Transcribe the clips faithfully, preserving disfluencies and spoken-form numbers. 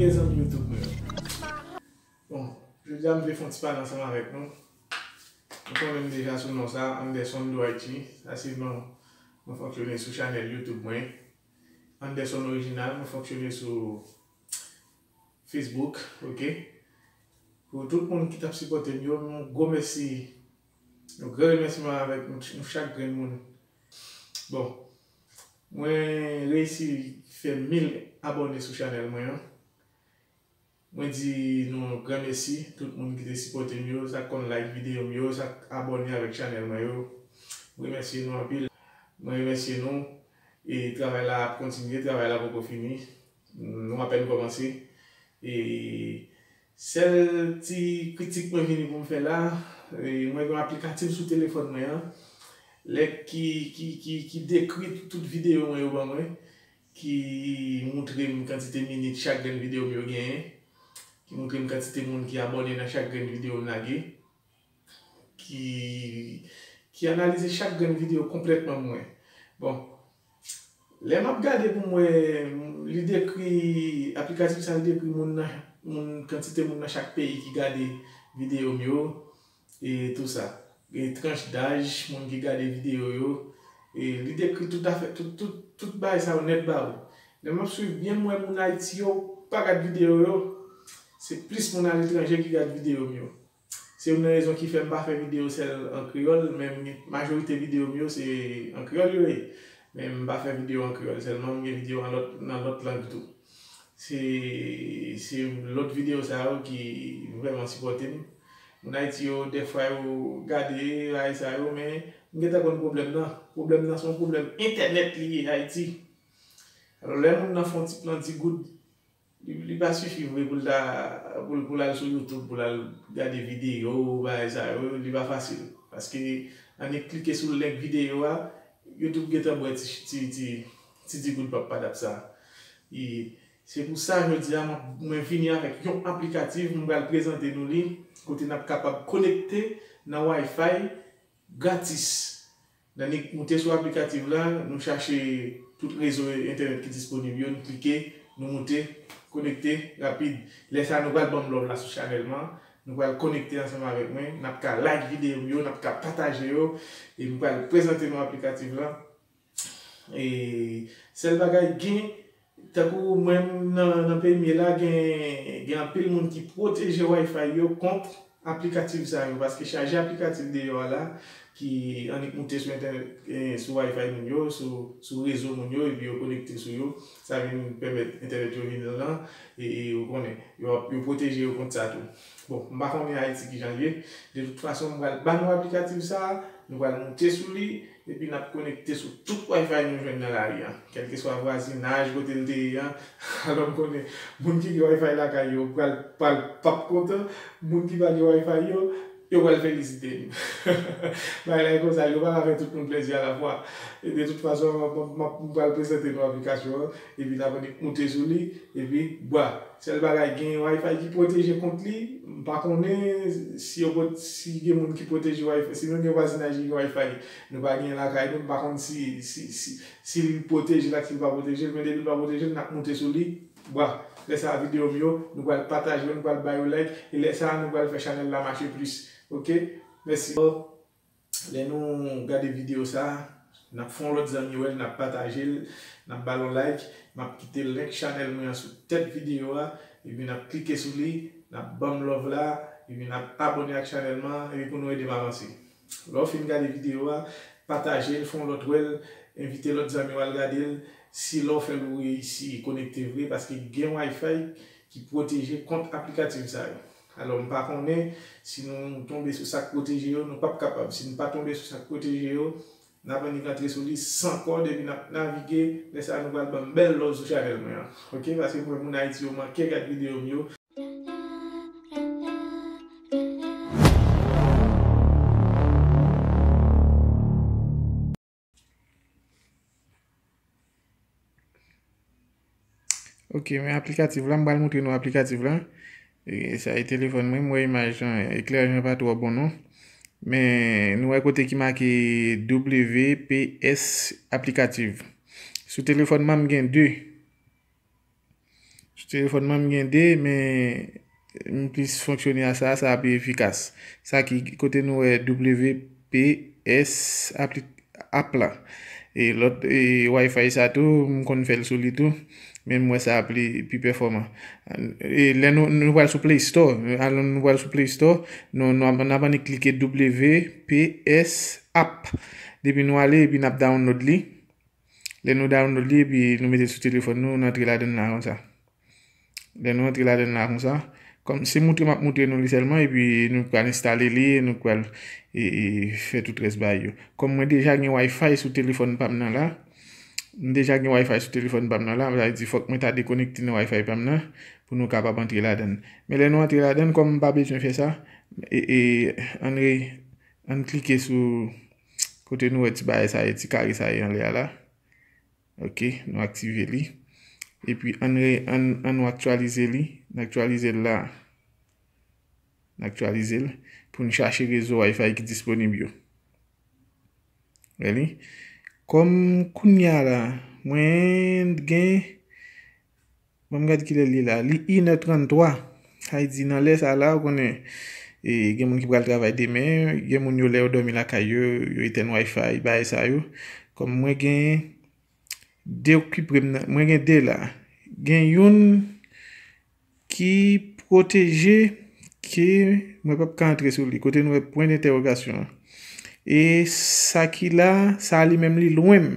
Mezanmi YouTube mwen. Bon, jodi a m vle fè yon ti pale ansanm avèk nou. Nou konnen m deja sou non sa, Anderson Doachi. Sa se non mwen fonksyone sou chanèl YouTube mwen. Anderson Original, mwen fonksyone sou Facebook, ok? Pou tout moun ki t ap sipòte m yo, yon gwo mèsi, yon gran remèsiman avèk nou, nou chak grenn moun. Bon, mwen reyisi fè mil abòne sou chanèl mwen an. Mwen di nou yon gran mèsi, tout moun ki te sipòte m yo, sa k konn like videyo m yo, sa k abòne avèk chanèl mwen yo. Mwen remèsye nou anpil. Mwen remèsye nou. E travay la ap kontinye, travay la poko fini. Nou apèn kòmanse. E sèl ti kritik mwen vini pou m fè la, e mwen gen yon aplikatif sou telefòn mwen an, lè ki, ki, ki, ki dekri tout videyo mwen yo ban mwen, ki moutre m kantite minit chak grenn videyo m yo genyen, ki moutre m kantite moun ki abòne nan chak grenn videyo m lage, ki, ki analize chak grenn videyo konplètman mwen. Bon, lè m ap gade pou m wè, li dekri, aplikatif sa li dekri moun nan, moun, kantite moun nan chak peyi ki gade videyo m yo, e tou sa. E tranch daj, moun ki gade videyo yo, e li dekri tout afè, tout, tout, tout bagay sa yo nèt ba ou. Lè m ap swiv byen, m wè moun Ayiti yo pa gad videyo yo. Se plis moun aletranje ki gad videyo m yo. Se youn nan rezon ki fè m pa fè videyo sèl an kreyòl, men majorite videyo m yo se an kreyòl yo ye. Men m pa fè videyo an kreyòl sèlman, m gen videyo an lòt, nan lòt lang tou. Se, se lòt videyo sa yo ki vrèman sipòte m. Moun Ayiti yo, dèfwa yo gade bagay sa yo, men m gentan konn pwoblèm nan. Pwoblèm nan se yon pwoblèm entènèt li ye Ayiti. Alò, lè moun nan fè yon ti plan di goud, li, li pa sifi vre pou l ta, pou l, pou l al sou YouTube, pou l al gade videyo, bagay sa yo, li pa fasil. Paske, annik klike sou link videyo a, YouTube gentan bwè ti, ti, ti, ti di goud pap padap sa. E se pou sa, jodi a, mwen, mwen vini avèk yon aplikatif, mwen pral prezante nou li, kote n ap kapab konekte nan Wi-Fi gratis. Lè n moute sou aplikatif la, nou chache tout rezo entènèt ki disponib yo, nou klike, nou moute, konekte, rapid. Lè sa a, nou pral ban m love la sou chanèl mwen, nou pral konekte ansanm avèk mwen, n ap ka like videyo m yo, n ap ka pataje yo, e m pral prezante nou aplikatif la. E sèl bagay gen, tankou mwen menm nan, nan peyi m ye la, gen, gen anpil moun ki pwoteje Wi-Fi yo kont aplikatif sa yo, paske chaje aplikatif deyò a la, ki annik moute sou entènèt, eh, sou Wi-Fi moun yo, sou, sou rezo moun yo, epi yo konekte sou yo, sa vin pèmèt entènèt yo vin lan, e, e ou konnen, yo, yo pwoteje yo kont sa tou. Bon, m pa konnen Ayiti kijan l ye. De tout fason, m pral ba nou aplikatif sa a, nou pral moute sou li, epi n ap konekte sou tout Wi-Fi nou jwenn nan lari a. Kèlkeswa vwazinaj kote l te ye a. Alò, m konnen, moun ki gen Wi-Fi lakay yo pral, pral p ap kontan. Moun ki pa gen Wi-Fi yo, yo pral felisite m. Bagay la e konsa, yo pa ka fè tout moun plèzi alafwa. E de tout fason, m, m, m, m pral prezante nou aplikasyon an, epi n ap annik moute sou li, epi, bwa. Sèl bagay, gen Wi-Fi ki pwoteje kont li. M pa konnen si yo pot-, si gen moun ki pwoteje Wi-Fi, si nou gen vwazinaj ki gen Wi-Fi, nou pa gen lakay nou, m pa konn si, si, si, si li pwoteje l ak si l pa pwoteje l, men depi l pa pwoteje l, n ap moute sou li. Bwa, lè sa a videyo m yo, nou pral pataje yo, nou pral ba yo like, e lè sa a nou pral fè chanèl la mache plis. Oke? Mèsi. Lè nou gade videyo sa a, n ap fè yon lòt zanmi wè l, n ap pataje l, n ap ba l yon like, m ap kite link chanèl mwen an sou tèt videyo a, epi n ap klike sou li, n ap ban m love la, epi n ap abòne ak chanèl mwen an, epi pou nou ede m avanse. Lè w fin gade videyo a, pataje l, fè yon lòt wè l, envite lòt zanmi w al gade l, si lè w fè l ou reyisi konekte vre, paske gen Wi-Fi ki pwoteje kont aplikatif sa yo. Alò, m pa konnen si nou tonbe sou sa k pwoteje yo, nou p ap kapab. Si nou pa tonbe sou sa k pwoteje yo, n ap annik antre sou li san kòd epi n ap navige. Lè sa a, nou pral ban m bèl love sou chanèl mwen an. Oke? Paske m wè moun Ayiti yo manke gad videyo m yo. Ok, men aplikatif la, m pral montre nou aplikatif la. E, sa e telefòn mwen, m wè imaj lan, eklèj lan pa twò bon non. Men nou wè kote ki make W P S aplikatif. Sou telefòn mwen, m gen de. Sou Telefòn mwen m gen de, men m plis fonksyone a sa, sa a pi efikas. Sa ki kote nou wè W P S apli-, app la. E lòt, e Wi-Fi sa tou, m konn fè l sou li tou, men m wè sa a pli, pi pèfòman. E lè nou, nou pral sou Play Store, alò nou pral sou Play Store, nou, nou ap, n ap annik klike W P S app. Depi nou ale, epi n ap download li. Lè nou download li, epi nou mete l sou telefòn nou, n antre ladan l la konsa. Lè nou antre ladan l la konsa, kòm se moutre m ap moutre nou li sèlman, epi nou pral enstale li, nou pral, e, e, fè tout rès bagay yo. Kòm mwen deja gen Wi-Fi sou telefòn pa m nan la, m deja gen Wi-Fi sou telefòn pa m nan la, sa vle di fòk mwen ta dekonekte nan Wi-Fi pa m nan pou nou kapab antre ladan l. Men lè nou antre ladan l, kòm m pa bezwen fè sa, e, e, ann re-, ann klike sou kote nou wè ti bagay sa ye, ti kare sa ye anlè a la. Ok, nou aktive li. Epi ann re-, ann, ann nou aktyalize li. N aktyalize l la. N aktyalize l pou n chache rezo Wi-Fi ki disponib yo. Wè li? Kòm kounye a la, mwen gen, ban m gad kilè l ye la. Li inè tranntwa. Sa vle di nan lè sa la, ou konnen, e, gen moun ki pral travay demen, gen moun yo lè yo dòmi lakay yo, yo etèn Wi-Fi, bagay sa yo. Kòm mwen gen de ki pre m nan, mwen gen de la. Gen youn ki pwoteje ke mwen p ap ka antre sou li. Kote nou wè pwen dentèwogasyon an. E sa ki la, sa li menm li lwen m.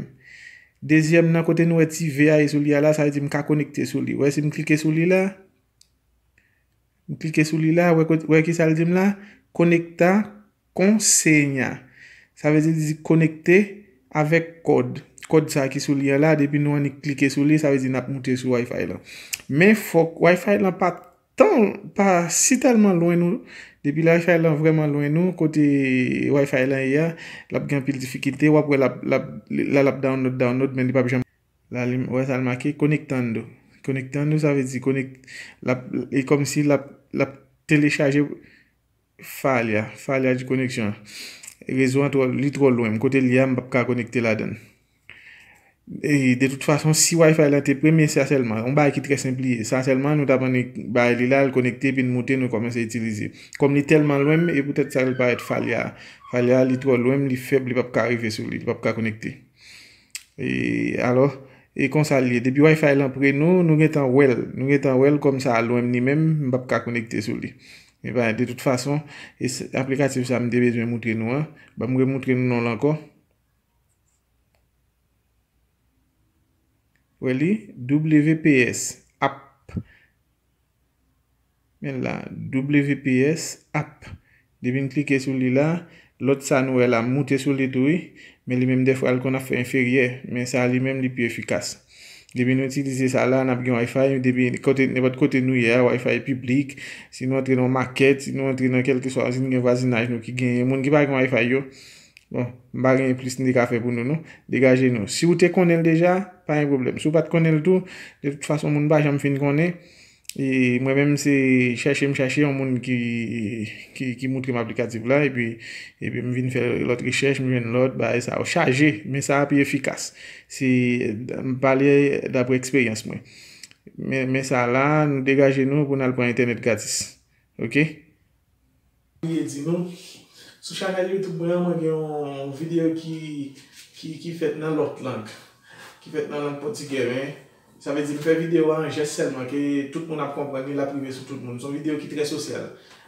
Dezyèm nan kote nou wè ti V a ye sou li a la, sa vle di m ka konekte sou li. Wè si m klike sou li la, m klike sou li la, wè kot-, wè ki sa l di m la? Conecta con seña. Sa vle di, di konekte avèk kòd. Kòd sa ki sou li an la, depi nou annik klike sou li, sa vle di n ap moute sou Wi-Fi lan. Men fòk Wi-Fi lan pa tan, pa si tèlman lwen nou. Depi Wi-Fi lan vrèman lwen nou, kote Wi-Fi lan ye a, l ap gen anpil difikilte, w ap wè l ap, l ap, la l ap download, download, men li p ap janm. La li, wè sa l make, conectando. Conectando, sa vle di konek-, l ap, e kòmsi l ap, l ap telechaje falla, falla de connexión. Rezo an twò, li twò lwen m. Kote l ye a, m p ap ka konekte ladan l. E, de tout fason, si Wi-Fi lan te premye, sa sèlman, yon bagay ki trè senp li ye. Sa sèlman, nou t ap annik bay li la, l konekte, epi n moute, nou kòmanse itilize. Kòm li tèlman lwen m, e poutèt sa l parèt falla. Falla, li twò lwen m, li fèb, li p ap ka rive sou li, li p ap ka konekte. E, alò, e konsa l ye. Depi Wi-Fi lan pre nou, nou gentan wè l. Nou gentan wè l kòm sa lwen m li menm, m p ap ka konekte sou li. Men pa, de tout fason, e se, aplikatif sa m te bezwen moutre nou an. Ban m remoutre nou non l ankò. Wè li, W P S app. Men la, W P S app. Depi n klike sou li la, lòt sa nou wè la, m moute sou li tou, wi. Men li menm, dèfwa, l konn ap fè enferyè. Men sa, li menm, li pi efikas. Depi nou itilize sa la, n ap gen Wi-Fi. Depi kote, nenpòt kote nou ye a, Wi-Fi piblik. Si nou antre nan yon makèt, si nou antre nan kèlkeswa, si n gen vwazinaj nou ki genyen moun ki pa gen Wi-Fi yo, bon, m pa genyen plis m te ka fè pou nou, non. Degaje nou. Si w te konnen l deja, pa gen pwoblèm. Si w pa t konnen l tou, de tout fason, moun pa janm fin konnen. E mwen menm, se chèche m chèche yon moun ki, ki, ki moutre m aplikatif la, epi, epi m vin fè lòt rechèch, m jwenn lòt, bagay sa yo chaje, men sa a pi efikas. Se, m pale daprè eksperyans mwen. Men, men sa la, nou degaje nou pou n al pran entènèt gratis. Ok? Bliye di nou, sou chanèl YouTube mwen an, mwen gen yon videyo ki, ki, ki fèt nan lòt lang, ki fèt nan lang pòtigè, men sa vle di m fè videyo a an jès sèlman, ke tout moun ap konprann li, l ap rive sou tout moun. Se yon videyo ki trè sosyal.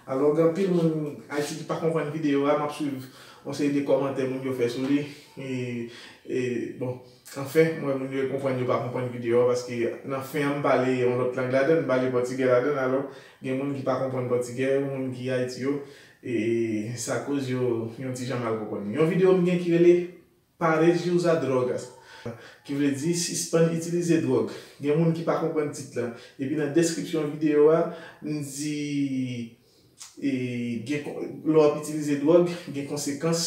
Alò, gen anpil moun Ayiti ki pa konprann videyo a, m ap swiv yon seri de kòmantè moun yo fè sou li. E, e, bon, anfen, mwen, moun yo konprann, yo pa konprann videyo a, paske nan fen an, m pale yon lòt lang ladan l, m pale pòtigè ladan l, alò, gen moun ki pa konprann pòtigè, moun ki Ayiti yo, e sa koz yo yon ti jan mal konprann. Yon videyo m gen ki rele Pare de usar drogas, ki vle di sispann itilize dwòg. Gen moun ki pa konprann tit lan. Epi nan deskripsyon videyo a, m di, e, gen kon-, lè w ap itilize dwòg, gen konsekans,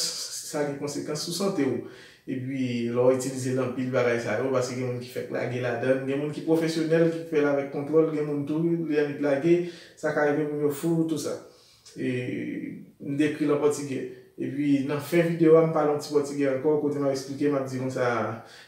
sa gen konsekans sou sante w. Epi lè w itilize l anpil bagay sa yo, paske gen moun ki fèk lage ladan l, gen moun ki pwofesyonèl ki fè l avèk kontwòl, gen moun tou, li annik lage, sa ka rive moun yo fou, tou sa. E, m dekri l an pòtigè. Epi nan fen videyo a, m pale yon ti pòtigè ankò, kote m ap eksplike, m ap di konsa,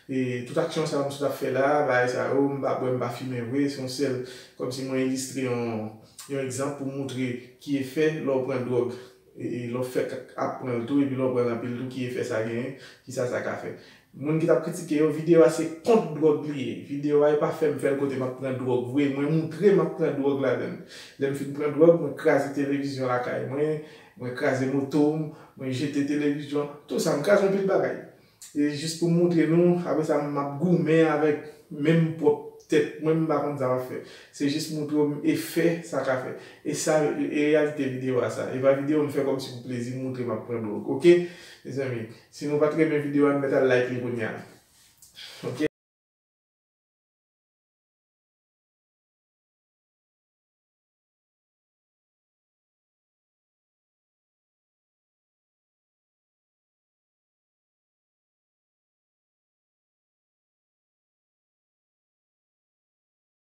e, tout aksyon sa yo m sot ap fè la, bagay sa yo, m pa bwè, m pa fimen vre, se yon sèl, kòmsi mwen ilistre yon, yon egzanp pou moutre ki efè lè w pran dwòg, e, e lè w fèk ap pran l tou, epi lè w pran l anpil tou, ki efè sa genyen, kisa sa ka fè. Moun ki t ap kritike yo, videyo a se kont dwòg li ye. Videyo a e pa fè m fè l kote m ap pran dwòg vre. Mwen moutre m ap pran dwòg ladan l. Lè m fin pran dwòg, mwen kraze televizyon lakay mwen, mwen kraze moto m, mwen jete televizyon, tou sa, m kraze anpil bagay. E jis pou m moutre nou, apre sa m ap goumen avèk menm pwòp tèt mwen, m pa konn sa m ap fè. Se jis moutre w efè sa ka fè. E sa, e reyalite videyo a sa. E pa videyo m fè kòmsi pou plezi, m moutre m ap pran dwòg. Oke, mezanmi? Si nou pa t renmen videyo a, nou mèt al like li kounye a. Oke?